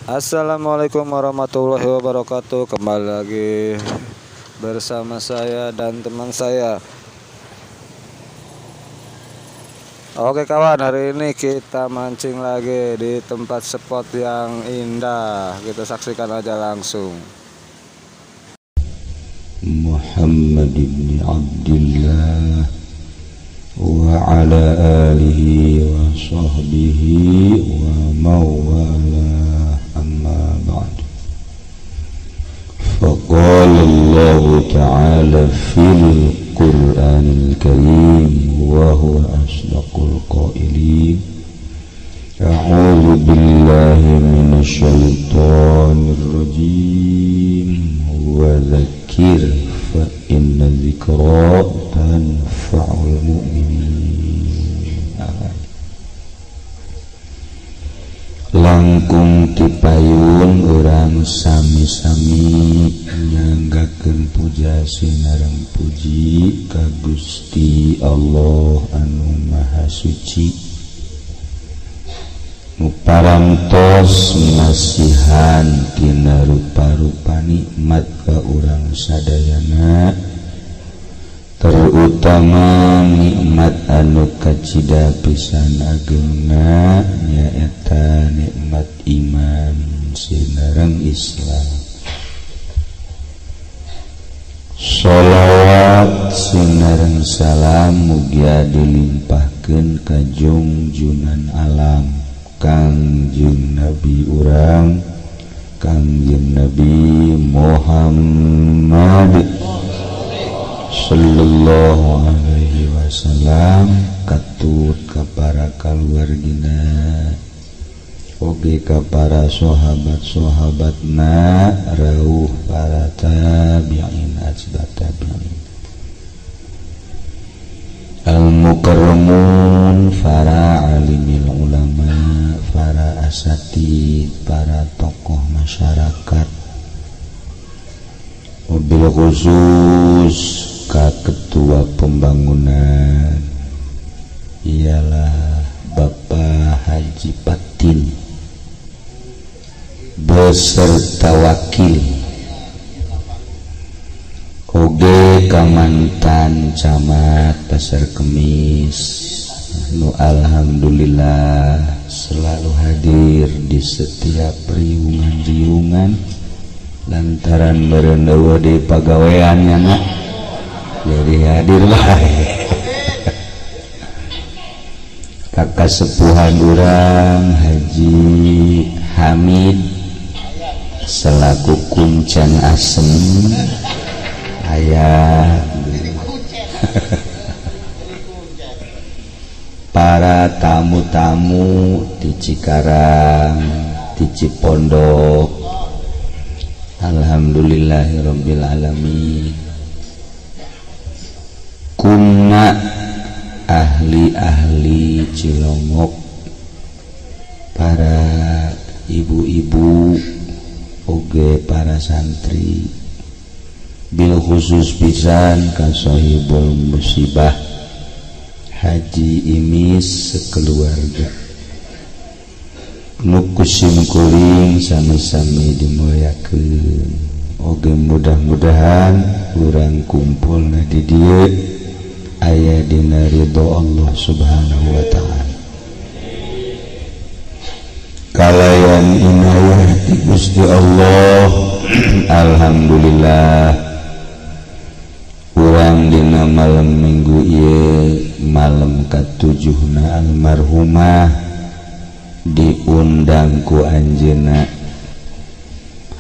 Assalamualaikum warahmatullahi wabarakatuh. Kembali lagi bersama saya dan teman saya. Oke kawan, hari ini kita mancing lagi di tempat spot yang indah. Kita saksikan aja langsung. Muhammad ibn Abdillah wa ala alihi wa sahbihi wa mawala, amma ba'd. Faqala Allah ta'ala fil Qur'anil Karim wa huwa asdaqul qailin. A'udzu billahi minasy syaithanir rajim. Wa dzakir fa inna dzikra tanfa'ul mu'minin. Langkung tipayun urang sami-sami nyanggakeun puja sinareng puji ka Gusti Allah anu Maha Suci, nu parantos masihan tina rupa-rupa nikmat ka urang sadayana, terutama nikmat anu kacida pisan agengna, nyaeta nikmat iman sinareng Islam. Sholawat sinareng salam mugia dilimpahkeun ka jungjunan alam, Kangjeng Nabi urang, Kangjeng Nabi Muhammad sallallahu alaihi wasallam, katut ka para kaluargina, oge ka para sahabat-sahabatna, rauh para tabi'in, atba tabi'in, al mukarramun, para alimil ulama, para asatid, para tokoh masyarakat, mobil khusus ka ketua pembangunan, ialah Bapak Haji Patin beserta wakil, oge ka mantan camat Pasar Kemis nu alhamdulillah selalu hadir di setiap riungan-riungan lantaran merendewa di pagaweannya nak jadi hadir bae. Kakak sepuhan urang Haji Hamid selaku kuncen asem ayah, para tamu-tamu di Cikarang, di Cipondok, alhamdulillahirabbil alamin. Kuna ahli-ahli Cilongok, para ibu-ibu, oge para santri, bil khusus pisan ka sohibul musibah Haji Imis sekeluarga, nu ku sim kuring sami-sami dimuliakeun. Oge mudah-mudahan urang kumpul di dieu aya dina ridho Allah Subhanahu wa taala, kalayan inayah ti Gusti Allah. Alhamdulillah, urang dina malam Minggu ieu, malam katujuhna almarhumah, diundang ku anjeunna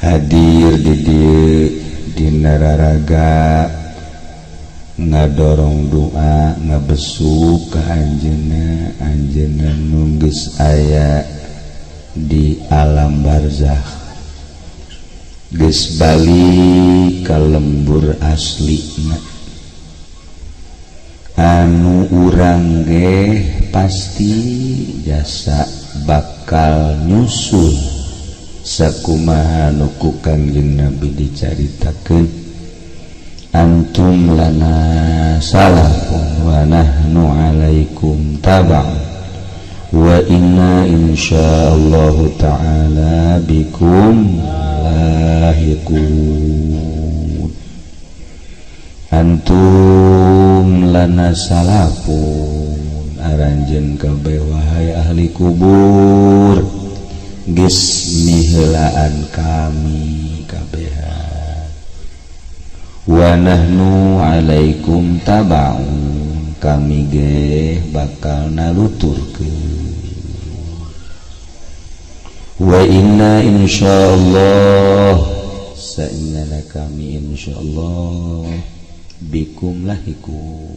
hadir di dieu dina raraga ngadorong doa, ngabesuk ka anjeunna. Anjeunna nu geus aya di alam barzakh, geus balik ka lembur aslina, anu urang ge pasti jasa bakal nyusul sakumaha nu ku Kangjeng Nabi dicaritakeun, antum lana salafun wa nahnu alaikum taba'un. Wa inna insyaallahu ta'ala bikum lahiqun. Antum lana salafun, aranjeun kabeh wahai ahli kubur geus miheulaan kami kabehan. Wa nahnu alaikum tabaun, kami ge bakal naluturkeun. Wa inna insyaallah, saenyana kami insyaallah bikum lahiqun,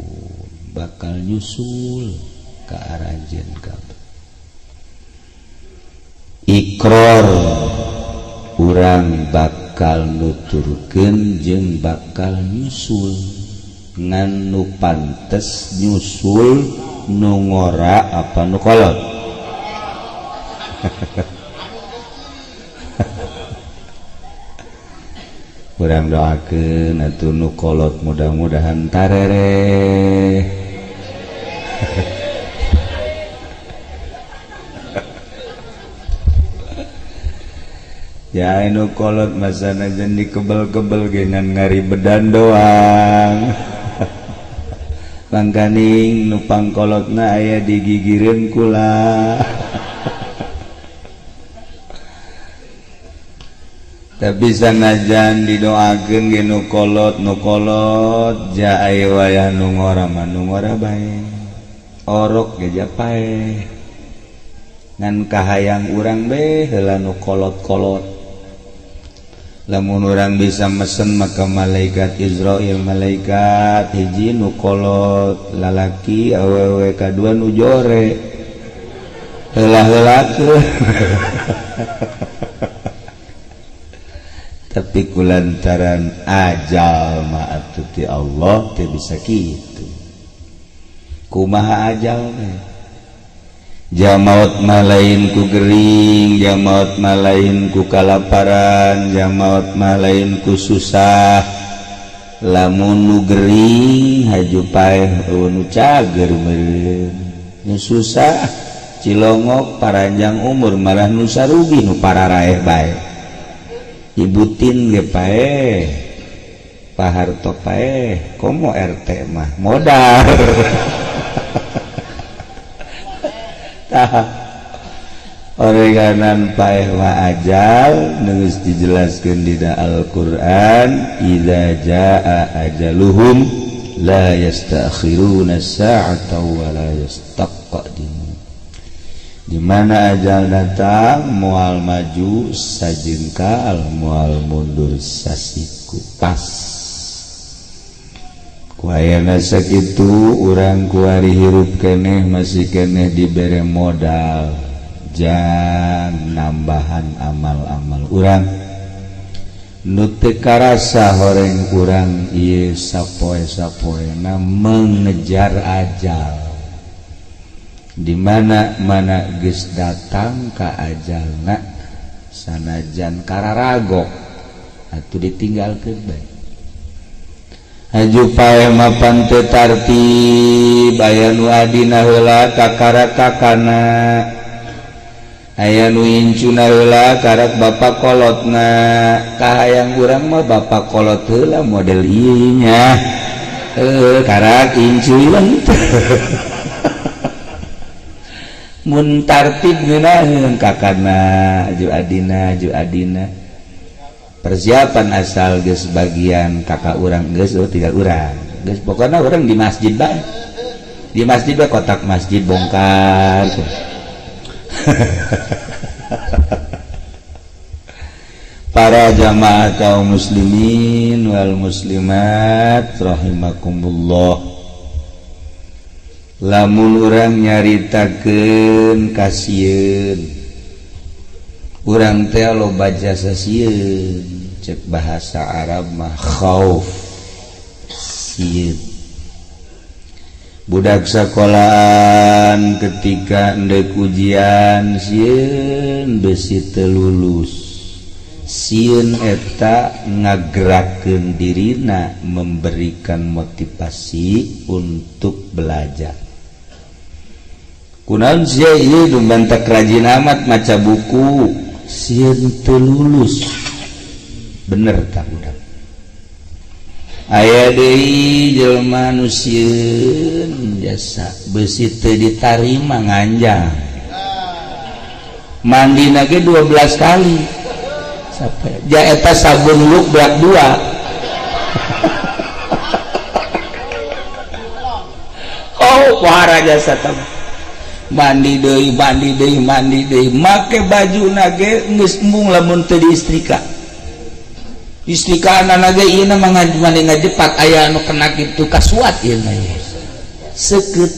bakal nyusul ka aranjeun kabeh. Ikrar urang bakal nuturkeun jeung bakal nyusul, ngan nu pantes nyusul nu ngora apa nu kolot. Urang doakeun atuh nu kolot mudah-mudahan tarereh. Ya nu kolot masana jeung dikebel-kebel ge ngan ngaribedan doang. Mangkaning nu pangkolotna aya di gigireun kula. Tapi sanajan didoakeun ge nu kolot nu kolot ja aya wayah nu ngora mah nu ngora bae. Orok ge ja pae. Ngan kahayang urang be heula nu kolot-kolot. Lamun urang bisa mesen maka malaikat Israil malaikat hiji nu kolot lalaki awewe kadua nu jore. Heula-heulakeun. Tapi kulantaran ajal mah atuh ti Allah teu bisa kitu. Kumaha ajal teh? Jamaut mah lain ku gering, jamaut mah lain ku kalaparan, jamaut mah lain ku susah. Lamun nu gering haju paeh eueuh nu cager meureun. Nu susah cilongok paranjang umur malah nu sarugi nu pararaeh bae. Ibutin ge paeh, Pak Harto paeh, komo RT mah modal. Oreganan paeh wa ajal geus dijelaskeun dina Al-Qur'an, idza jaa ajaluhum la yastakhiruna sa'ata wa la yastaqdimun. Di mana ajal datang moal maju sajengkal, moal mundur sasiku pas. Ku ayana sakitu urang kuari hirup keneh masih keneh dibere modal jang nambahan amal-amal urang. Nu teu karasa horeng urang ieu sapoe-sapoena mengejar ajal. Di mana mana geus datang ka ajalna sanajan kararagok atuh ditinggalkeun bae. Haju paeh mapan teu tartib, aya nu adina heula kakara kakana, aya nu incuna heula karak bapa kolotna. Kahayang urang mah bapa kolot heula model ieu nya, karak incu ieu mun tartib ngeunaheun kakana ju adina ju adina. Persiapan asal geus bagian kakak urang geus oh tinggal urang geus pokona urang di masjid bae, di masjid bae kotak masjid bongkar. Para jamaah kaum muslimin wal muslimat rahimakumullah. Lamun urang nyaritakeun kasieun, urang teh loba jasa sieun, cek bahasa Arab mah khauf sieun. Budak sekolahan ketika endek ujian sieun besi teu lulus, sieun eta ngagerakeun dirina memberikan motivasi untuk belajar. Kunaon sia ieu nu rajin amat maca buku, sieun teu lulus. Bener tak udah? Aya deui jelema nu sieun jasa besi teu ditarima, nganjang mandi ge 12 kali sampai ja eta sabun luk beak dua. Oh, pohara jasa teh, mandi deui, mandi deui, mandi deui, make baju nage geus embung lamun teu diistrika. Istrika nage ieu mah mandi ngajepat, aya anu kena kitu kasuat ieu mah seukeut.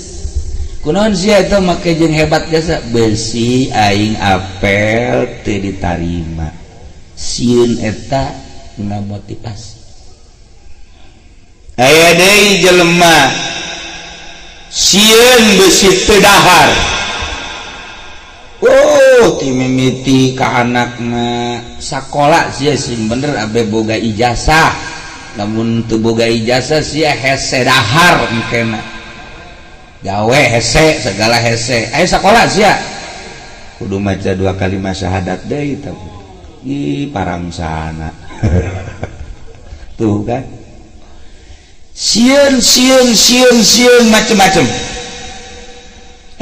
Kunaon sia eta make jeung hebat jasa? Besi aing apel teu ditarima. Sieun eta ngamotivasi. Aya deui jelema sieun besi teu dahar. Oh, ti mimiti ka anakna sakola sia sing bener abe boga ijazah, lamun teu boga ijazah sia hese dahar, engkena gawe hese, segala hese. Ayo sakola sia kudu maca dua kalimat syahadat deui tah. Ih, parangsana tuh kan. Sieun, sieun, sieun, sieun macem-macem.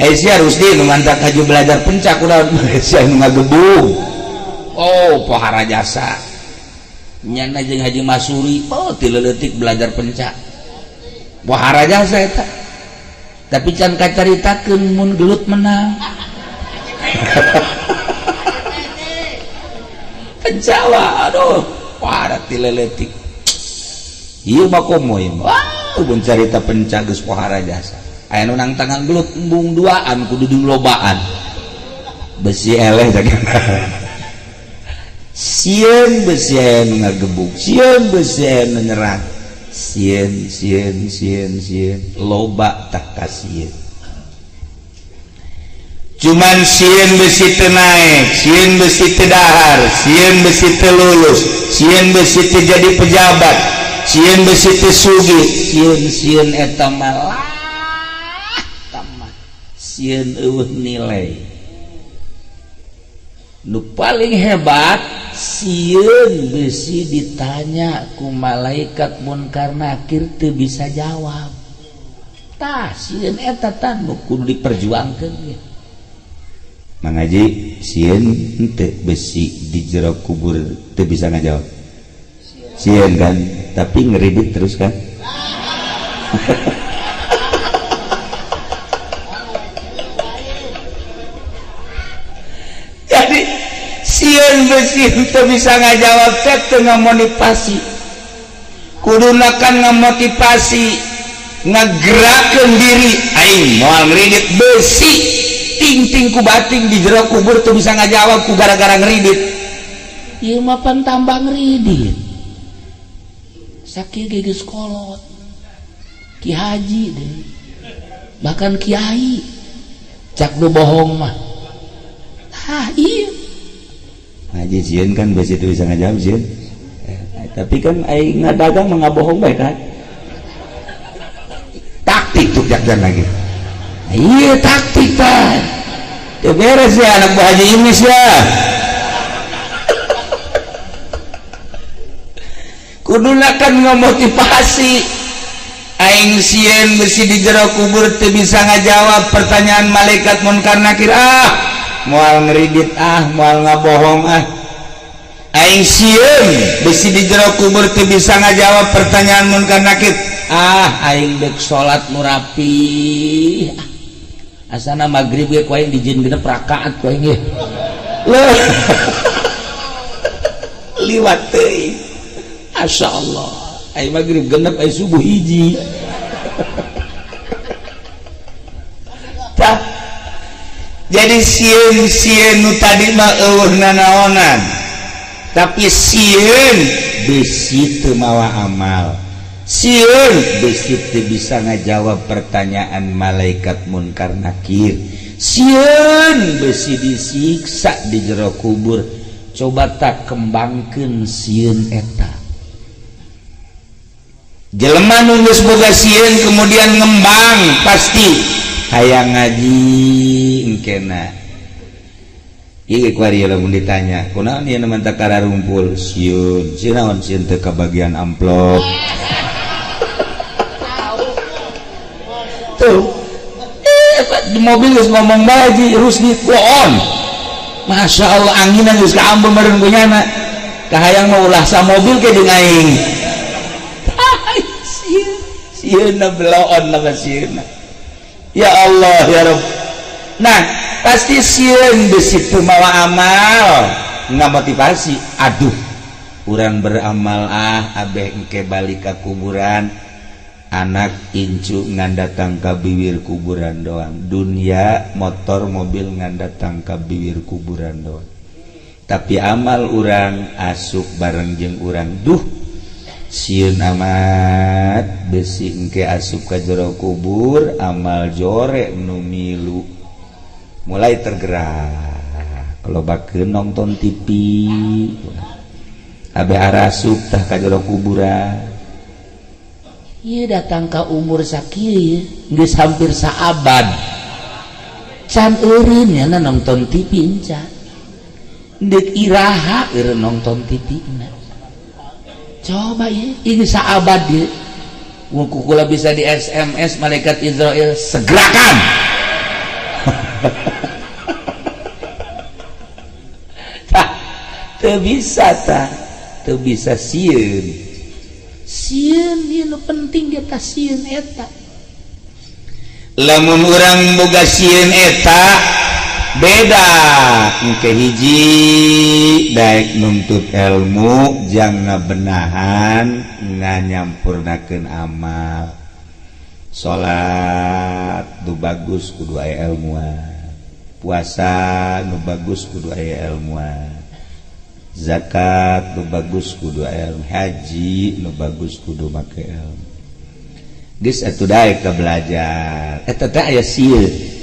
Eh, sia Rusdi nu mantak haju belajar pencak, udah sia nu ngagebug. Oh, pohara jasa nyana jeung Haji Masuri. Oh, ti leutik belajar pencak, pohara jasa eta, tapi can kacaritakeun mun gelut menang pencawa. Aduh, pohara ti leutik ieu mah, komo ieu mah. Wah, mun carita pencak geus pohara jasa. Aya nu nang tangan gelut embung duaan, kudu dilobaan, besi eleh. Sieun besi aya nu ngagebug, sieun besi aya nu nyerang, sieun, sieun, sieun, sieun loba tak kasieun. Cuman sieun besi teu naek, sieun besi teu dahar, sieun besi teu lulus, sieun besi teu jadi pejabat, sieun besi teu sugih, sieun, sieun eta malah tamat, sieun eueuh nilai. Nu paling hebat sieun besi ditanya ku malaikat munkar nakir teu bisa jawab. Tah, sieun eta tah nu kudu diperjuangkeun ge. Mangaji, sieun henteu besi di jero kubur teu bisa ngajawab? Sieun kan, tapi ngeridit terus kan. Jadi sieun besi teu bisa ngajawab teh teu ngamotivasi. Kuduna kan ngamotivasi, ngagerakeun diri, aing moal ngeridit besi ting-ting ku bating di jero kubur tuh bisa ngajawab ku gara-gara ngeridit. Ieu mah pan tambah ngeridit, sakieu ge geus kolot, ki haji deh, bahkan kiai, cak nu bohong mah. Ah, iya. Ngaji sieun kan besi itu bisa ngajawab sieun, tapi kan aing ngadagang mah ngabohong bae kan. Taktik tuh jajan lagi. Iya, taktik tah. Ya beres ya anak Bu Haji Imis ya. Kuduna kan ngamotivasi, aing sieun besi di jero kubur teu bisa ngajawab pertanyaan malaikat munkar nakir, ah moal ngeridit, ah moal ngabohong, ah aing sieun besi di jero kubur teu bisa ngajawab pertanyaan munkar nakir, ah aing dek salat nu rapi, asana maghrib ge ku aing dijieun genep rakaat ku aing ge. Leuh, liwat teuing. Masya Allah, aing maghrib genep, aing subuh hiji. Tah, jadi sieun, sieun nu tadi mah eueuh nanaonan, tapi sieun besi teu mawa amal, sieun besi teu bisa ngajawab pertanyaan malaikat munkar nakir, sieun besi disiksa di jero kubur. Coba tak kembangkeun sieun eta. Jelema nu geus boga sieun kemudian ngembang, pasti Hayang ngaji engkena. Ieu kuari lamun ditanya, kunaon ieu mah kararumpul? Sieun, sieun naon, sieun teu kabagian amplop. Tuh. Di mobil geus ngomong bae Ji Rusdi on. Masya Allah anginan geus kaambeu meureun ku nyana. Kahayang mah ulah sa mobil ke jeung aing. Sieun, sieunna beloon nama sieunna. Ya Allah ya Rabb. Nah, pasti sieun besi teu mawa amal, ngamotivasi. Aduh, urang beramal ah abeh engke balik ka kuburan. Anak incu ngan datang ka bibir kuburan doang. Dunia motor mobil ngan datang ka bibir kuburan doang. Tapi amal urang asup bareng jeung urang. Duh, sieun amat besi engke asup ka jero kubur amal jore nu milu. Mulai tergerak lobakeun nonton TV abe arasup tah ka jero kuburan. Ieu datang ka umur sakieu geus hampir saabad can eureun nya nonton TV encan deuk iraha eureun nonton TV na. Coba ya, ini saabad ya. Wong kukula bisa di SMS malaikat Israel segerakan. Tah, teu bisa tah, teu bisa sieun. Sieun ieu nu penting ge tah sieun eta. Lamun urang boga sieun eta beda engke hiji daek nuntut ilmu jang ngabenahan nganyampurnakeun amal. Salat nu bagus kudu aya ilmuan, puasa nu bagus kudu aya ilmuan, zakat nu bagus kudu aya ilmu, haji nu bagus kudu make ilmu. Geus atuh daek ka belajar eta teh aya sieun.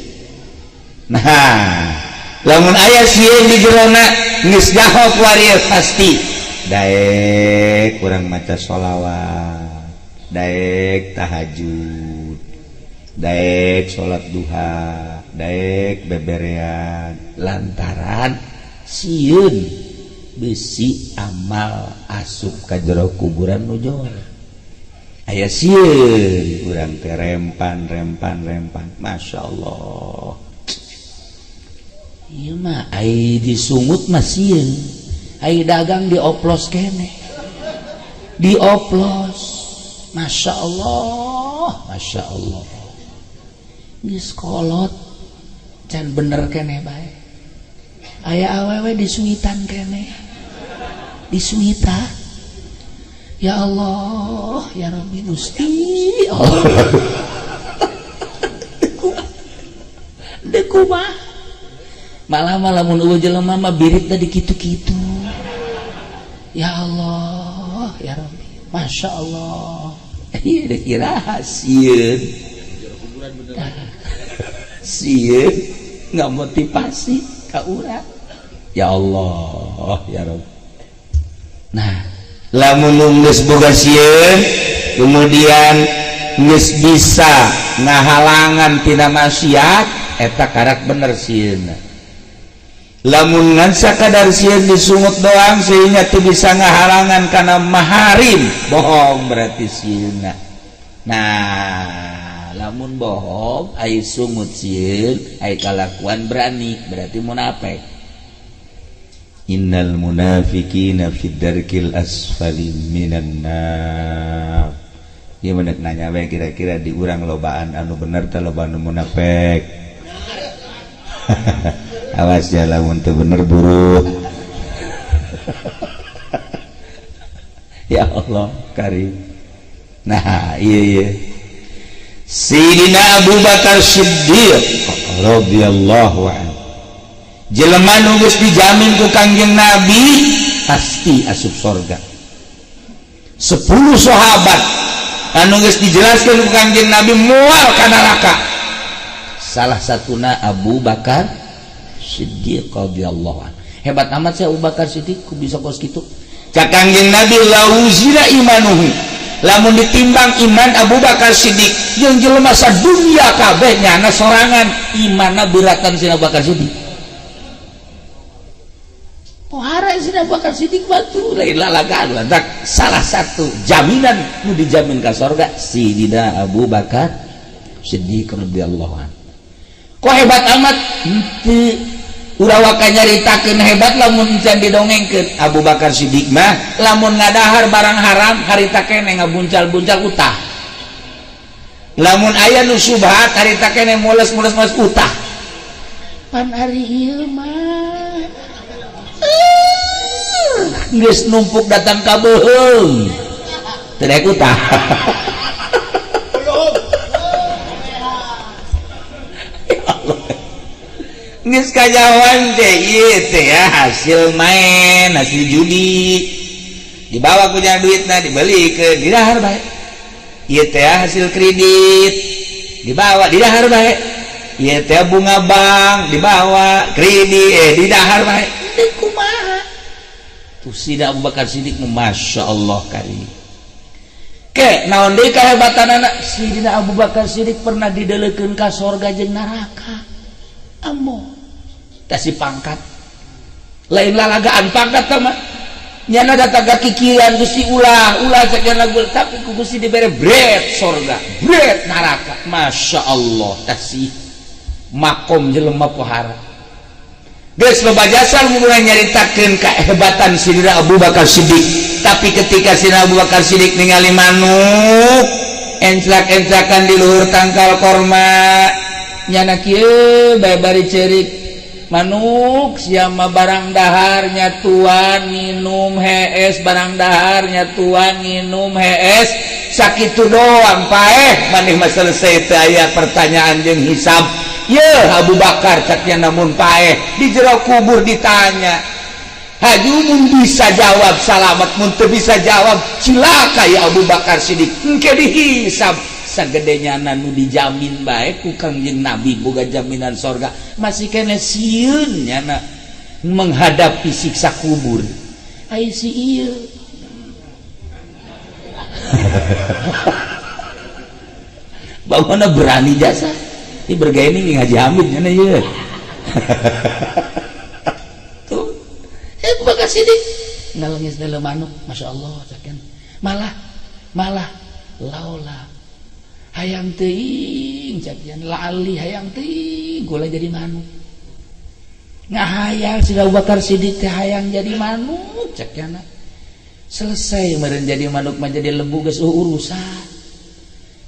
Nah, lamun aya sieun di jerona geus nyaho kuari pasti daek kurang maca sholawat, daek tahajud, daek salat duha, daek beberean lantaran sieun besi amal asup ka jero kuburan nu jore. Aya sieun urang teh rempan rempan rempan. Masya Allah. Ieu mah ai disungut mah sieun, ai dagang dioplos keneh, dioplos. Masya Allah, Masya Allah. Geus kolot can bener keneh bae. Aya awewe disuitan keneh, disuitan. Ya Allah, ya Rabbi Gusti. Allah. Deuk kumaha? Malah lamun eueuh jelema mah birit tadi kitu-kitu. Ya Allah, ya Rabbi. Masya Allah. Ieu deuk iraha sieun. Sieun ngamotivasi ka urang. Ya Allah, ya Rabbi. Nah, lamun geus boga sieun kemudian geus bisa ngahalangan tina maksiat eta karak bener sieunna. Lamun ngan sakadar sieun disungut doang sehingga teu bisa ngahalangan kana maharim, bohong berarti sieunna. Nah, lamun bohong ai sungut sieun ai kalakuan berani berarti munafik. Innal munafiqina fid darkil asfali minan nar. Ieu mah nanya we kira-kira di urang lobaan anu bener teh loba anu munafik. Awas ya lamun teu bener buruk. Ya Allah karim. Nah, iya iya. Sayyidina Abu Bakar Siddiq radhiyallahu anhu. Jelema nu geus dijamin ku Kangjeng Nabi pasti asup sorga. 10 sahabat anu geus dijelaskeun ku Kangjeng Nabi moal ka neraka. Salah satuna Abu Bakar Siddiq radhiyallahu anhu. Hebat amat sih Abu Bakar Siddiq ku bisa kos kitu. Cak Kangjeng Nabi lauzira imanuhu. Lamun ditimbang iman Abu Bakar Siddiq jeung jelema sadunya kabeh, nyana sorangan imanna beratan si Abu Bakar Siddiq. Pohara si Abu Bakar Siddiq batu lain lalagaan. Lantak salah satu jaminan nu dijamin ka sorga Sidina Abu Bakar Siddiq radhiyallahu anhu. Kok hebat amat? Henteu, urang waka nyaritakeun hebat lamun can didongengkeun. Abu Bakar Siddiq mah lamun ngadahar barang haram, harita keneh ngabuncal-buncal utah. Lamun aya nu subhat, harita keneh mules-mules mules utah. Pan ari ieu mah geus numpuk datang ka beuheung, teu daek utah. Ya Allah. Geus kajawan teh ieu teh ya, hasil main, hasil judi dibawa ku duitna dibeli ke didahar bae. Ieu teh hasil kredit dibawa didahar bae. Ieu teh bunga bank dibawa kredit, didahar bae. Deuk kumaha tuh Sida Abu Bakar Siddiq? Masya Allah. Kari ke naon deui kahebatanana? Sidina Abu Bakar Siddiq pernah didelekeun ka sorga jeung neraka. Ambo kasih pangkat lain lalagaan, pangkat mah nyana datang ka kikiran Gusti, ulah ulah sekian lagu, tapi ku Gusti dibere bret sorga, bret neraka. Masya Allah, kasih makom jelema pohara. Geus loba jasa mulai nyaritakeun kehebatan Sidina Abu Bakar Siddiq. Tapi ketika Sidina Abu Bakar Siddiq ningali manuk enclak-enclakan di luhur tangkal korma, nyana kieu bae bari ceurik, "Manuk siapa barang dahar nyatuan minum hees, barang dahar nyatuan minum hees." Sakitu doang paeh maneh mah selesai, teu aya pertanyaan jeung hisab. Ye Abu Bakar, caknya, namun paeh di jero kubur ditanya. Haju mun bisa jawab salamat, mun teu bisa jawab cilaka. Ya Abu Bakar Siddiq, engke dihisab. Sagedenya nu dijamin bae ku Kangjeng Nabi boga jaminan sorga, masih kene sieun nyana menghadapi siksa kubur. Ai si ieu bagaimana berani jasa ini bergaya ini Haji Hamid nyana ieu tuh. Abu Bakar Siddiq ngalengis dalam manuk, Masya Allah, caken. Malah malah laula hayang teuing cakian lali, hayang teuing gula jadi manuk. Ngahayal si Abu Bakar Siddiq teh hayang jadi manuk cakian. Selesai meureun jadi manuk mah, jadi lembu geus urusan.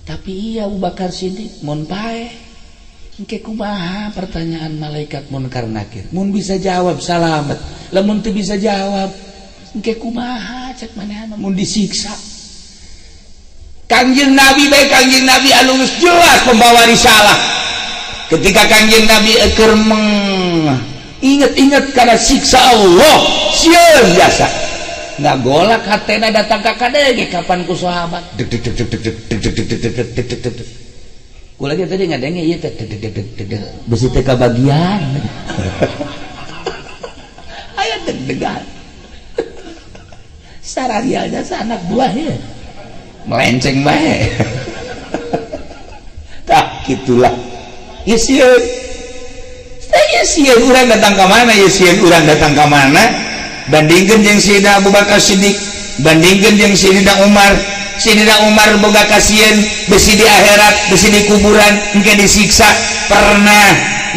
Tapi iya, Abu Bakar Siddiq mun paeh engke kumaha pertanyaan malaikat munkar nakir? Mun bisa jawab salamet, lamun teu bisa jawab engke kumaha cek manehna mun disiksa Kangjeng Nabi baik? Kangjeng Nabi anu geus jelas pembawa risalah, ketika Kangjeng Nabi eker meng inget-inget karena siksa Allah, sieun jasa ngagolak hatena datang ka kadenge kapan ku sahabat deg deg deg deg deg deg deg deg deg deg deg deg deg deg. Kula ge tadi ngadenge ieu teh deg deg deg deg deg, besi teh kabagian aya deg-degan sararial jasa anak buah ya melenceng bae. Tak gitulah ya, sieun saya sieun urang datang ke mana ya, sieun urang datang ke mana. Bandingkeun jeung Sayyidina Abu Bakar Siddiq, bandingkeun jeung Sayyidina Umar. Sayyidina Umar boga kasieun besi di akhirat, besi di kuburan engke disiksa. Pernah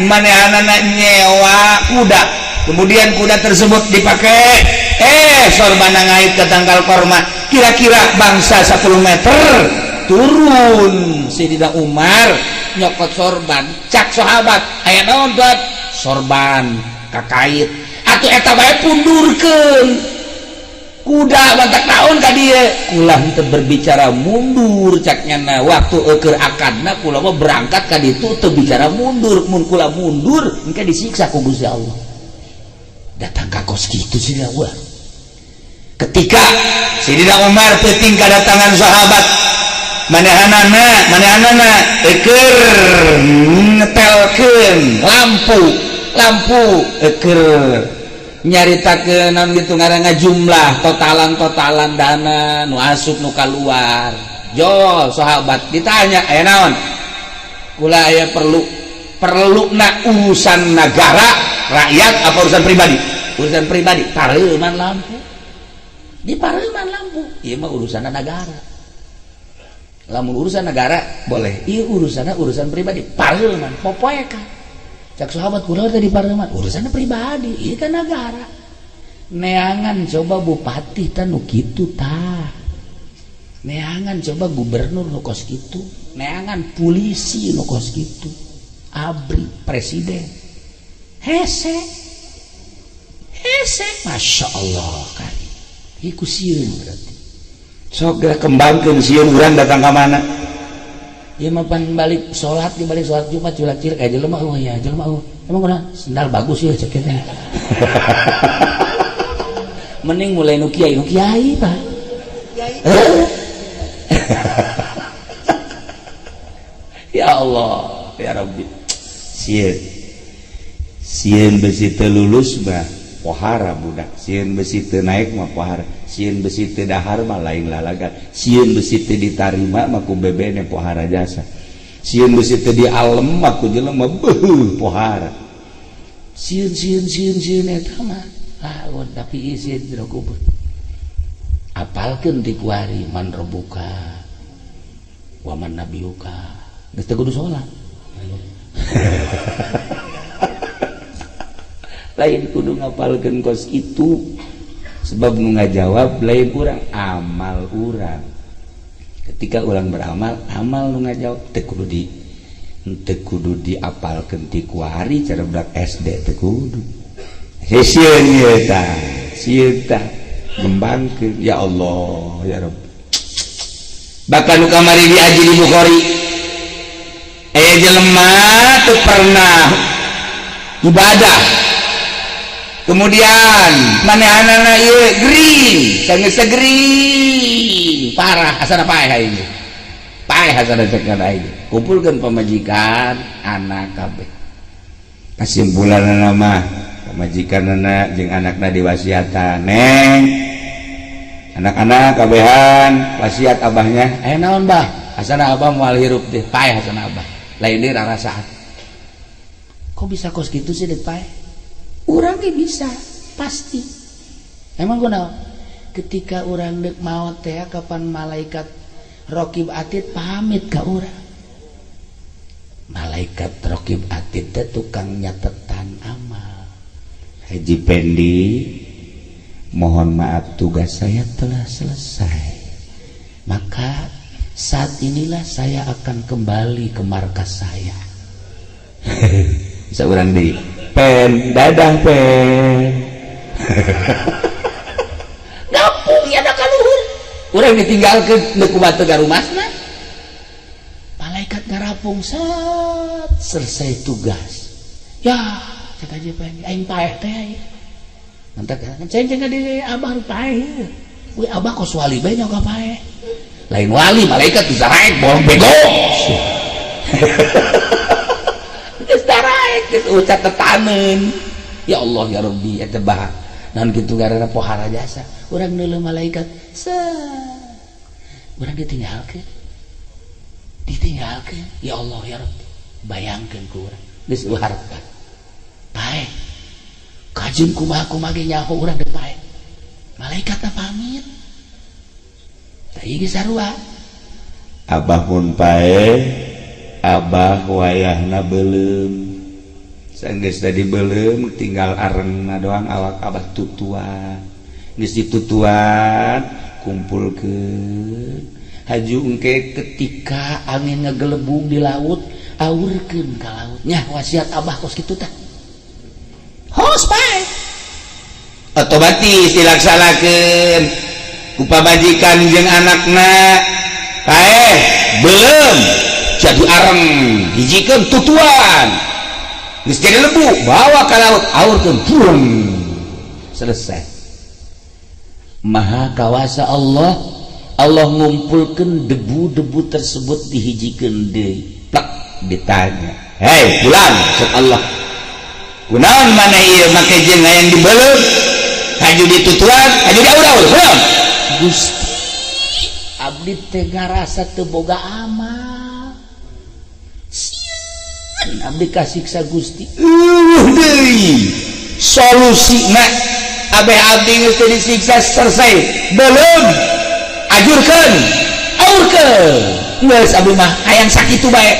manehanana nyewa kuda, kemudian kuda tersebut dipakai, sorban ngait ke tangkal korma kira-kira bangsa 10 meter turun. Sayyidina Umar nyokot sorban. Cak sahabat, "Aya naon buat sorban kakait?" "Atuh eta bae pundurkeun kuda, bantak naon ka dieu." "Kula henteu berbicara mundur," cak nyana, "waktu eueur akadna kula mah berangkat ka ditu teu bicara mundur. Mun kula mundur engke disiksa ku Gusti Allah." Datang ka kos kitu Sayyidina Umar. Ketika Sayyidina Umar penting kedatangan sahabat, manehanana manehanana eker ngetelkeun lampu, lampu eker Nyaritakeun naon gitu ngaranna, jumlah totalan-totalan dana nu asup, nu kaluar. Jo sahabat ditanya, "Aya naon?" "Kula aya perlu." Perlu na urusan negara, rakyat, apa urusan pribadi? "Urusan pribadi." Pareuman lampu, di pareuman lampu. Ieu mah urusan negara. Lamun urusan negara boleh, iya urusannya urusan pribadi. Pareuman popoekan. Cak sahabat, "Kula tadi pareuman urusan pribadi, ini kan negara." Neangan coba bupati tah nu kitu tah, neangan coba gubernur nu kos kitu, neangan polisi nu kos kitu, ABRI, presiden hese hese. Masya Allah kali iku sieun berarti. Sok geura kembangkeun sieun urang datang ka mana. Ieu mah pan balik salat, di balik salat Jumat culak cilik aya jelema, "Oh ya, jelema, oh. Emang kunaon? Sendal bagus ya," cek teh. Mending mulai nu kiai, nu kiai, Pak. Eh. Ya Allah, ya Rabbi. Sieun. Sieun besi teu lulus mah pohara budak. Sieun besi teu naik mah pohara. Sieun besi teu dahar mah lain lalagan. Sieun besi teu ditarima mah ku bebene pohara jasa. Sieun besi teu dialem mah ku jelema beuh pohara. Sieun, sieun, sieun, sieun eta mah. Lawan tapi sieun jero kubur. Apalkeun ti kuari man rabbuka wa man nabiyuka. Geus teu kudu salat. Lain kudu ngapalkeun kos itu, sebab nu ngajawab lain urang, amal urang. Ketika urang beramal, amal nu ngajawab. Teu kudu diapalkeun ti kuari cara budak SD, teu kudu. Sieun ieu tah, sieun tah ngembangkeun. Ya Allah, ya Rabb. Bahkan nu kamari diaji di Bukhari, aya jelema teu pernah ibadah, kemudian manehanana ieu gering, sanggeus gering parah, asana paeh aing, paeh asana. Cek aing, kumpulkeun pamajikan, anak kabeh. Kesimpulan mah pamajikanana jeung anakna diwasiatan, "Neng, anak-anak kabehan, wasiat abahnya." "Aya naon, Bah?" "Asana abah moal hirup deh, paeh asana abah, lain deui rarasaan." Kok bisa kos gitu sih, dek paeh? Urang ge bisa pasti. Emang kunaon? Ketika urang dek maot teh, kapan malaikat Rokib Atid pamit ka urang. Malaikat Rokib Atid teh tukang nyatetan amal. "Haji Pendi, mohon maaf, tugas saya telah selesai." "Maka saat inilah saya akan kembali ke markas saya." Bisa urang di pen, dadah pen. Ngapung ya ka luhur. Urang ditinggalkeun nu kumaha teu garumasna. Malaikat ngarapung set, selesai tugas. Ya, cek aja Pendi, aing paeh teh ya. Mantap kan ceng ceng di abah paeh. Wih, abah kos wali bae nyoga paeh. Lain wali, malaikat bisa raek bolong bego. Geus daraek, geus ucat tetanen. Ya Allah, ya Rabbi, eta bah. Naon kitu ngaranna, pohara jasa. Urang neuleuh malaikat, set. Urang ditinggalkeun. Ditinggalkeun. Ya Allah, ya Rabbi. Bayangkeun ku urang. Geus harta. Paeh. Kajeun kumaha kumaha ge nyaho urang deuk paeh. Malaikat pamit. Tah ieu geus sarua. Abah pun paeh, abah wayahna belum. Sanggeus tadi belum, tinggal arengna doang awak abah tutuan. Geus ditutuan, kumpulkeun. Haju engke ketika angin ngegelebung di laut, aurkeun ka laut. Nya wasiat abah kos kitu tah. Hos paeh. Otomatis dilaksanakeun ku pamajikan jeung anakna. Paeh belum jadi areng, hijikeun tutuan, geus jadi lebu, bawa ka laut, aurkeun, buang, selesai. Maha kawasa Allah. Allah ngumpulkan debu-debu tersebut, dihijikeun deui, plak. Ditanya, "Hei fulan," cek Allah. Kunaon maneh ieu make jeung hayang dibeuleum, haju ditutuan, haju diaur-aur, kunaon? Gusti, abdi teh ngarasa teu boga amal. Sieun abdi kasiksa Gusti. Eueuh deui solusina abeh abdi geus teu disiksa selesai. Beuleum, ajurkeun, aurkeun. Geus abdi mah hayang sakitu bae.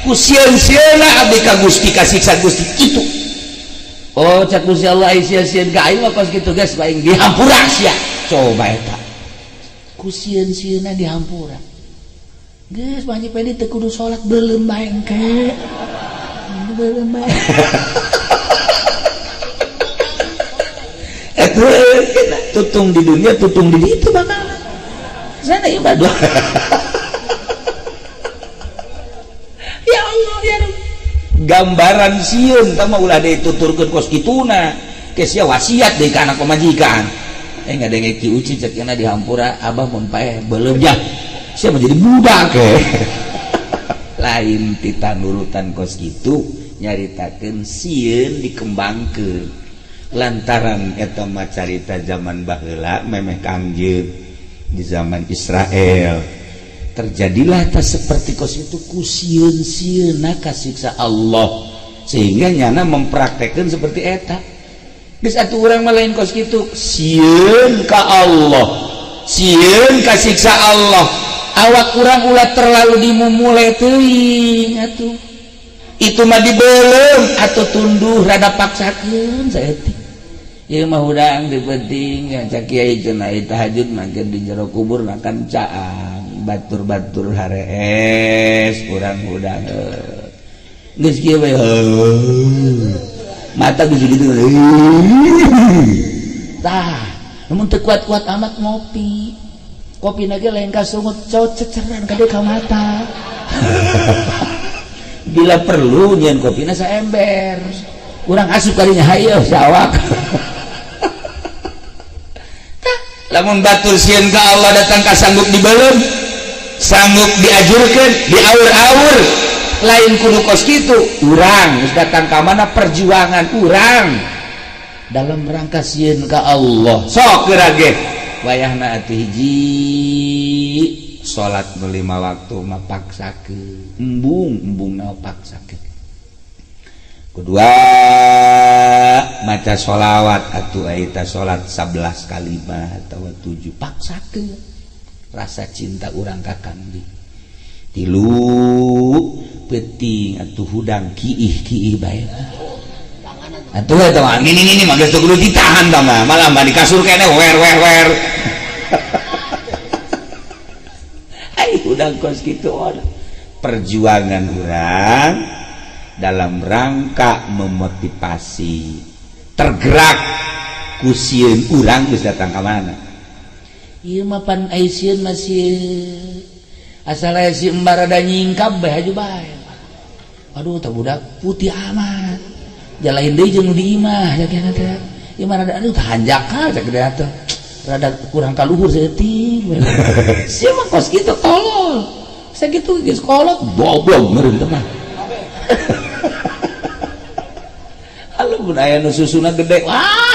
Ku sieun-sieunna abdi ka Gusti kasiksa Gusti kitu. Oh, cak Gusti Allah, ai sieun-sieun ka aing mah kos kitu geus bae dihampura sia. Coba eta. Ku sieun-sieunna dihampura. Geus Pak Haji Pedi teu kudu salat, beuleum bae engke. Beuleum bae. Eta tutung di dunia, tutung di ditu bakal. Sana ibadah. Ya Allah ya Rabb. Gambaran sieun tah mah ulah deui tuturkeun kos kituna. Ke sia wasiat deui ka anak pamajikan. Ngadenge Ki Uci cek cenah dihampura abah mun paeh beuleum jah. Sia mah jadi budak ke. Lain tita nurutan kos kitu nyaritakeun sieun dikembangkeun. Lantaran eta mah carita zaman baheula memeh Kangjeng di zaman Israel terjadilah tas seperti kos itu ku sieun-sieunna kasiksa Allah sehingga nyana mempraktekkan seperti eta. Geus atuh urang mah lain kos kitu, sieun ka Allah, sieun kasiksa Allah. Awak urang ulah terlalu dimumule teuing atuh. Itu mah dibeuleum atau tunduh rada paksakeun saeutik. Ieu mah hudang di penting ya cak kiai cenah tahajud makin di jero kubur makan caang batur-batur harees urang hudang geus kieu we mata geus gitu. Tah lamun teu kuat-kuat amat ngopi, kopi ge lain ka sungut, ceceran kade ka mata. Bila perlu nyeun kopina saember urang asup kalinya hayo sawak. Lamun batur sieun ka Allah datang ka sanggup dibeuleum, sanggup diajurkeun, diaur-aur, lain kudu kos kitu. Urang geus datang ka mana perjuangan urang dalam rangka sieun ka Allah. Sok geura ge wayahna atuh hiji salat nu 5 waktu mah paksakeun, embung embung na paksakeun. Kedua maca sholawat atuh eta salat 11 kalimat atau 7 paksakeun rasa cinta urang ka Kangjeng. Tilu peuting atuh hudang kiih kiih bae atuh eta mah ngini ngini mah geus teu kudu ditahan tah mah, malah mah di kasur keneh wer wer wer. Ai hudang kos kitu perjuangan urang dalam rangka memotivasi tergerak ku sieun urang geus datang ka mana. Ieu mah pan ai sieun masih asal aya si embar rada nyingkap bae haju bae. Aduh tah budak putih amat. Jalain deui jeung nu di imah cak nya teh. Ieu mah rada aduh hanjakal cak teh atuh. Rada kurang ka luhur saeutik. Sia mah kos kitu tolol. Sakitu geus kolot goblok meureun teh mah. Halo mun aya nu susuna gede, wah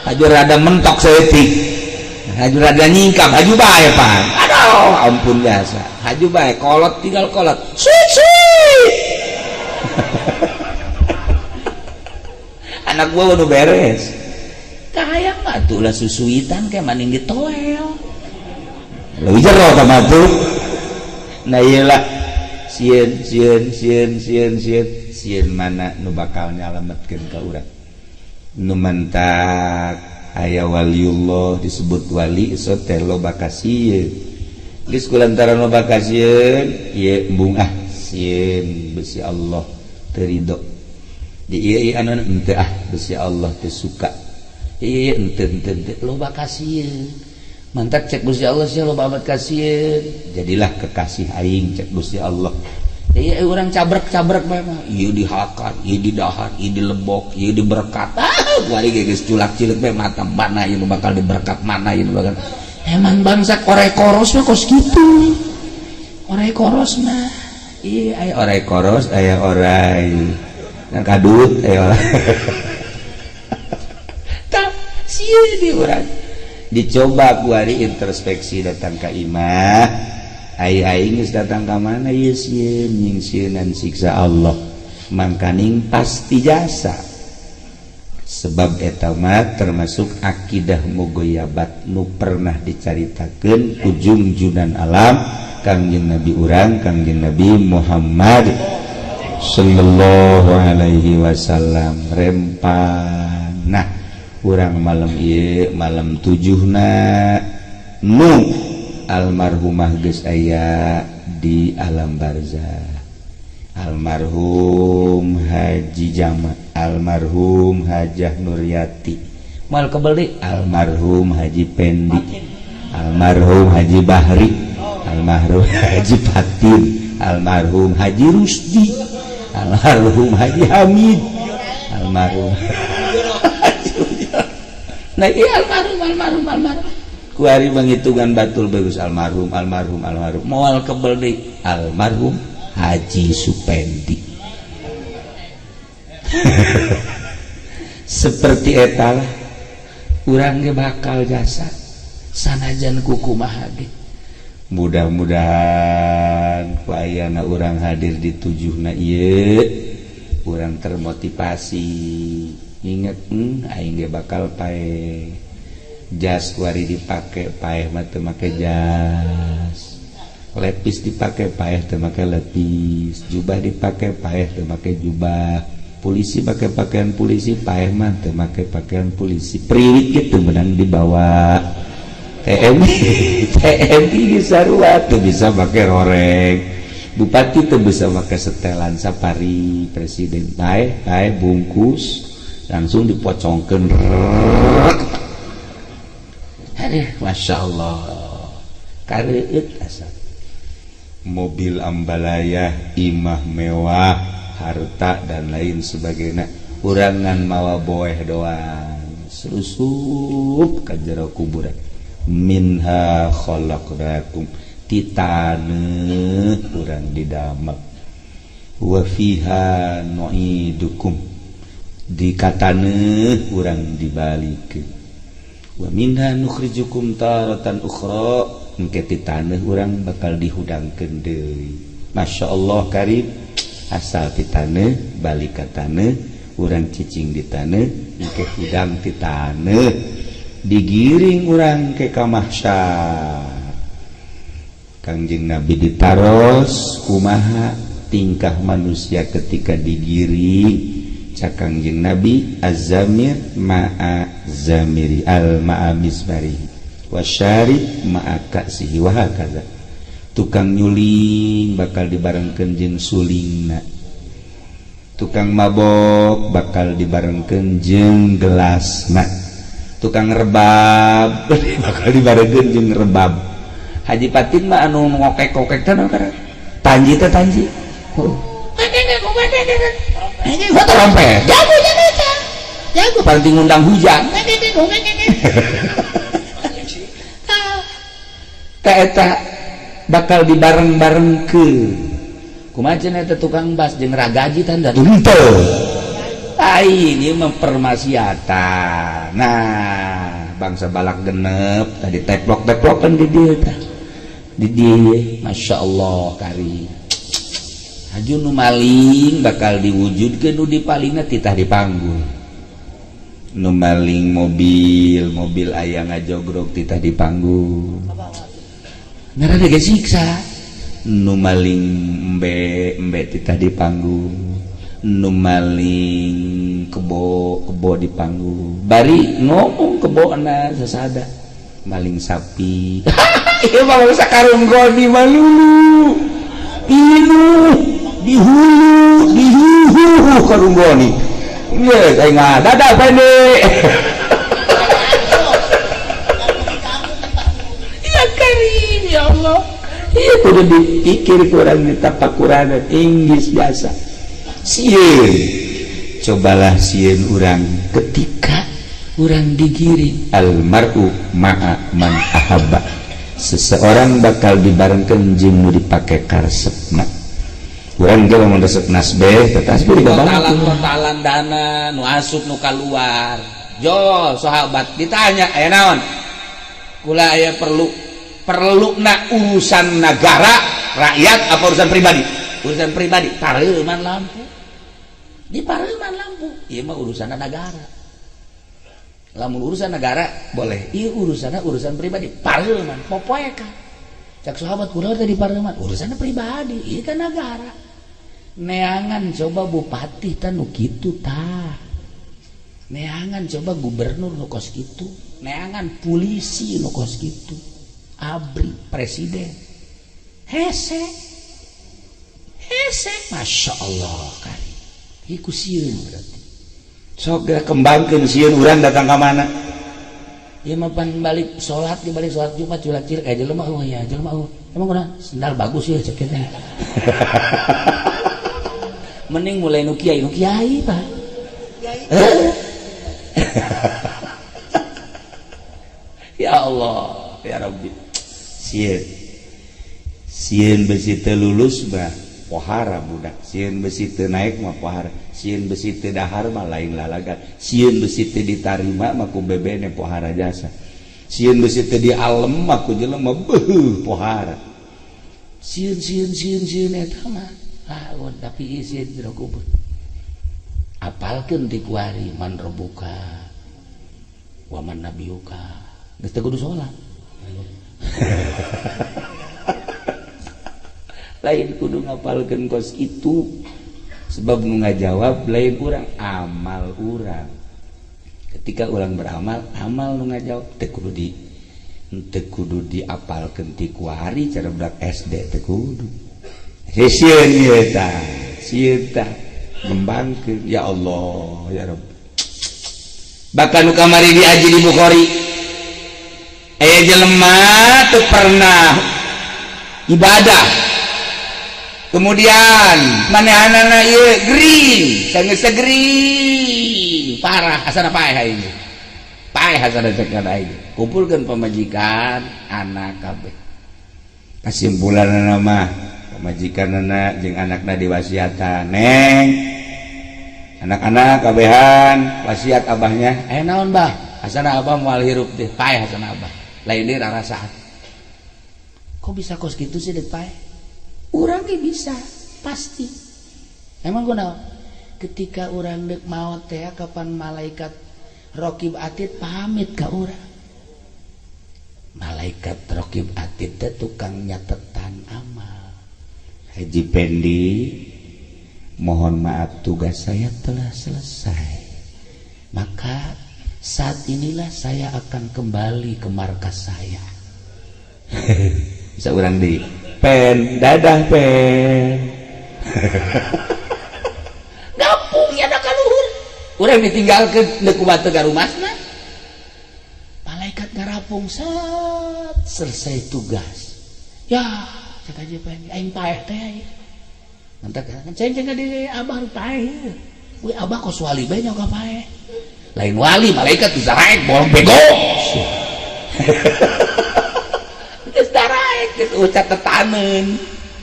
haju rada mentok saeutik, haju rada nyingkap haju bae pan. Aduh ampun biasa haju bae kolot tinggal kolot suit suit. Anak gua udah beres kahayang mah atuh lah susuitan kayak maning ditoel leuwih jero ka mah tuh. Nah iyalah sieun sieun sieun sieun sieun sieun mana nu bakal nyalametkeun ka urang nu mantak aya waliullah disebut wali so teh loba kasieun geus kulantaran loba kasieun ieu embung ah sieun besi Allah teu ridho di ieu anu henteu ah besi Allah teu suka ieu henteu henteu henteu loba kasieun mantak cek Gusti Allah sia loba amat kasieun jadilah kekasih aing cek Gusti Allah. Iya urang cabrek-cabrek bae mah ieu dihakan, ieu didahar, ieu dilebok, ieu diberkat. Ah kuari ge geus culak-cileuk bae mata mana ieu bakal diberkat mana ieu bakal. Emang bangsa orai koros mah kos kitu. Orai koros mah. Iya aya orai koros aya orai. Kadut ayo. Tah sieun di urang. Dicoba ku ari introspeksi datang ka imah. Ai aing geus datang ka mana ieu sieun nyingsieunan siksa Allah. Mangkaning pasti jasa. Sebab eta mah termasuk akidah mugoyabat nu pernah dicaritakeun ku jungjunan alam Kangjeng Nabi urang, Kangjeng Nabi Muhammad sallallahu alaihi wasallam. Rempang. Nah, urang malam ieu malam tujuhna nu almarhumah geus aya di alam barzah. Almarhum Haji Jama, almarhum Hajah Nuryati, mal kebeli almarhum Haji Pendi, almarhum Haji Bahri, almarhum Haji Fatin, almarhum Haji Rusdi, almarhum Haji Hamid, almarhum. Nah, iya, almarhum, almarhum, almarhum. Kuari menghitungan batul bagus almarhum, almarhum, almarhum. Moal kebel deui almarhum Haji Supendi. Seperti eta lah urang ge bakal jasa sanajan kukumaha ge. Mudah-mudahan ku ayana urang hadir di tujuhna ieu urang termotivasi. Inget, aing ge bakal paeh. Jas kuari dipake, paeh mah teu make jas. Lepis dipake, paeh teu make lepis. Jubah dipake, paeh teu make jubah. Polisi pakai pakaian polisi, paeh mah teu make pakaian polisi. Priwit gitu menang dibawa. TNI TNI sarua teu bisa make roreng. Bupati teu bisa make setelan safari. Presiden paeh paeh bungkus langsung dipocongkeun. Aduh, masya Allah, kareueut asa. Mobil ambalaya, imah mewah, harta dan lain sebagainya. Urangan mawa boeh doang. Selusup ka jero kuburan. Minha khalaqnakum, ti taneuh urang didamel. Wa fiha nu'idukum, di kataneuh urang dibalikeun. Wa minha nukhrijukum taratan ukhra, engke ti taneuh urang bakal dihudangkeun deui. Masya Allah karim, asal ti taneuh balik ka taneuh, urang cicing di taneuh, engke hudang ti taneuh, digiring urang ke ka mahsyar. Kangjeng Nabi ditaros kumaha tingkah manusia ketika digiring. Cak Kangjeng Nabi, az-zamir ma'a zamiri al ma'a mizmari wasyarib ma'a ka'sihi wa hakaza. Tukang nyuling bakal dibarengkeun jeung sulingna, tukang mabok bakal dibarengkeun jeung gelasna, tukang rebab bakal dibarengkeun jeung rebab. Haji Patin mah anu ngokek-kokek teh tanji teh tanji. Trompet jago jago jago paling ngundang hujan. Eta bakal dibareng-bareng ke kumaha cenah eta tukang bas jeung ragaji tanda henteu. Ai ieu mempermaksiatan. Nah, bangsa balak genep tadi teplok-teplokan di dieu tah. Di dieu Masya Allah kari. Haju nu maling bakal diwujudkeun nu dipalingna titah dipanggul. Nu maling mobil, mobil aya ngajogrok titah dipanggul. Ngarana ge siksa. Nu maling embe, embe titah dipanggul. Nu maling kebo, kebo dipanggul. Bari ngomong kebona sasada. Maling sapi. Ieu mah bangsa karung goni malulu. Pinuh di hulu, di huhu karung goni. Ieu aing dadah pendek. Ya karim ya Allah. Ieu kudu dipikir kurang ditapakuran Inggris biasa. Sieun. Cobalah sieun urang ketika urang digiring almaru ma'a man ahabba. Seseorang bakal dibarengkeun jeung nu dipake karesepna. Urang ge lamun resep nasbeh teh tasbih Totalan totalan dana nu asup nu kaluar. Jo sahabat ditanya, aya naon? Kula aya perlu. Perlu na urusan negara, rakyat, apa urusan pribadi? Urusan pribadi, pareuman lampu. Di pareuman lampu. Ieu mah urusan negara. Lamun urusan negara boleh, ieu urusanna urusan pribadi. Pareuman popoeka. Cak sahabat, kula teh di pareuman, urusan pribadi, ieu kan negara. Neangan coba bupati tah nu kitu tah. Neangan coba gubernur nu kos kitu, neangan polisi nu kos kitu. Abri presiden. Hese. Hese, Masya Allah kali. Iku sieun berarti. Sok geura kembangkeun sieun urang datang ka mana. Ieu mah pan balik salat, di balik salat Jumat culak cilik aya jelema, oh ya jelema, oh. Emang kunaon? Sendal bagus ya cek teh. Mending mulai nu kiai Pak. Eh? Ya Allah, ya Rabbi. Sieun. Sieun besi teu lulus mah pohara budak. Sieun besi teu naik mah pohara. Sieun besi teu dahar mah lain lalagan. Sieun besi teu ditarima mah ku bebene pohara jasa. Sieun besi teu dialem mah ku jelema beuh pohara. Sieun sieun sieun sieun eta mah. Ah, tapi sieun jero kubur. Apalkeun ti kuari man robuka wa man nabiyuka. Geus teu kudu salat. Lain kudu ngapalkeun kos itu sebab nu ngajawab lain urang, amal urang. Ketika urang beramal, amal nu ngajawab. Teu kudu diapalkeun ti kuari cara budak SD, teu kudu. Sieun ieu tah, sieun tah ngembangkeun. Ya Allah, ya Rabb. Bahkan nu kamari diaji di Bukhari, aya jelema teu pernah ibadah, kemudian manehanana ieu gering, geus gering parah, asana paeh aing, paeh asana cek aing. Kumpulkeun pamajikan, anak kabeh. Kesimpulanna mah pamajikanana jeung anakna diwasiatan, neng, anak-anak kabehan, wasiat abahnya. Aya naon, Bah? Asana abah moal hirup deh, paeh asana abah, lain deui rarasaan. Kok bisa kos kitu sih dek paeh? Urang ge bisa pasti. Emang kunaon? Ketika urang dek maot teh, kapan malaikat Rokib Atid pamit ka urang. Malaikat Rokib Atid teh tukang nyatetan amal. Haji Pendi, mohon maaf, tugas saya telah selesai. Maka saat inilah saya akan kembali ke markas saya. Bisa urang di pen dadah pen. Gapung ya da kaluhur. Urang ditinggalkeun deuk kumaha teu rumahna. Malaikat ngarapung set, selesai tugas. Ya, cek aja pen aing paeh teh aya. Mantap kan ceng ceng di abah paeh. Wih, abah kos wali bae nyoka paeh. Lain wali, malaikat bisa naik bolong bego. Geus daraek, geus ucat tetanen.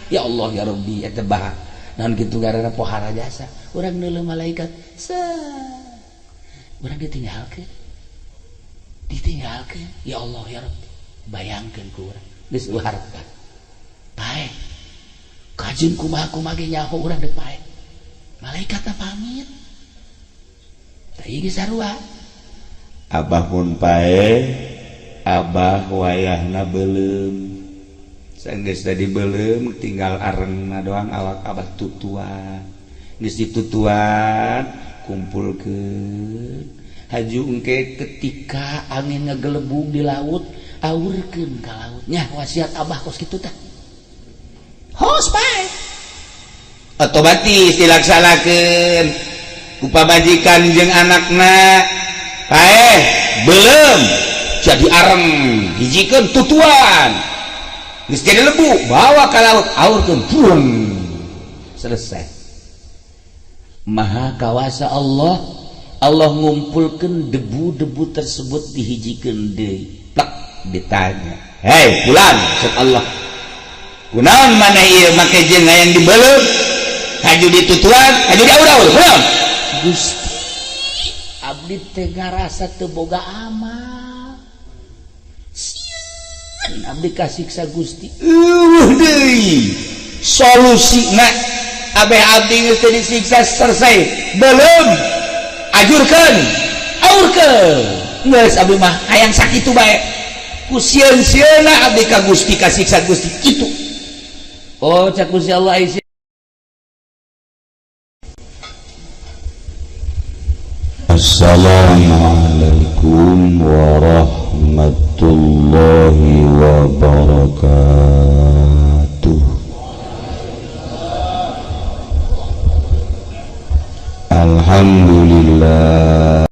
Ya Allah ya Rabbi, eta bah. Naon kitu garana pohara jasa. Urang neuleuh malaikat, set. Urang ditinggalkeun. Ditinggalkeun. Ya Allah ya Rabbi. Bayangkeun ku urang. Geus harta. Paeh. Kajeun kumaha kumaha ge nyaho urang deuk paeh. Malaikat pamit. Tah ieu geus sarua. Abah pun paeh, abah wayahna beuleum. Sanggeus tadi beuleum tinggal arengna doang, awak abah tutuan. Geus ditutuan, kumpulkeun. Haju engke ketika angin ngegelebug di laut, aurkeun ka laut. Nya wasiat abah kos kitu tah. Hos paeh. Otomatis dilaksanakeun ku pamajikan jeung anakna. Paeh belum jadi areng, hijikeun tutuan, geus jadi lebu, bawa ka laut, aurkeun, buang, selesai. Maha kawasa Allah. Allah ngumpulkeun debu-debu tersebut, dihijikeun deui, plak. Ditanya, "Hei fulan," cek Allah, "kunaon maneh ieu make jeung hayang dibeuleum?" Haju ditutuan, haju diaur-aur. Kunaon? Gusti, abdi teh ngarasa teu boga amal. Sieun abdi kasiksa Gusti. Eueuh deui. Solusina abeh abdi geus teu disiksa selesai. Belum. Ajurkeun. Aurkeun. Geus abdi mah hayang sakitu bae. Ku sieun-sieunna abdi ka Gusti kasiksa Gusti kitu. Oh, cak Gusti Allah ai. Assalamualaikum warahmatullahi wabarakatuh. Alhamdulillah.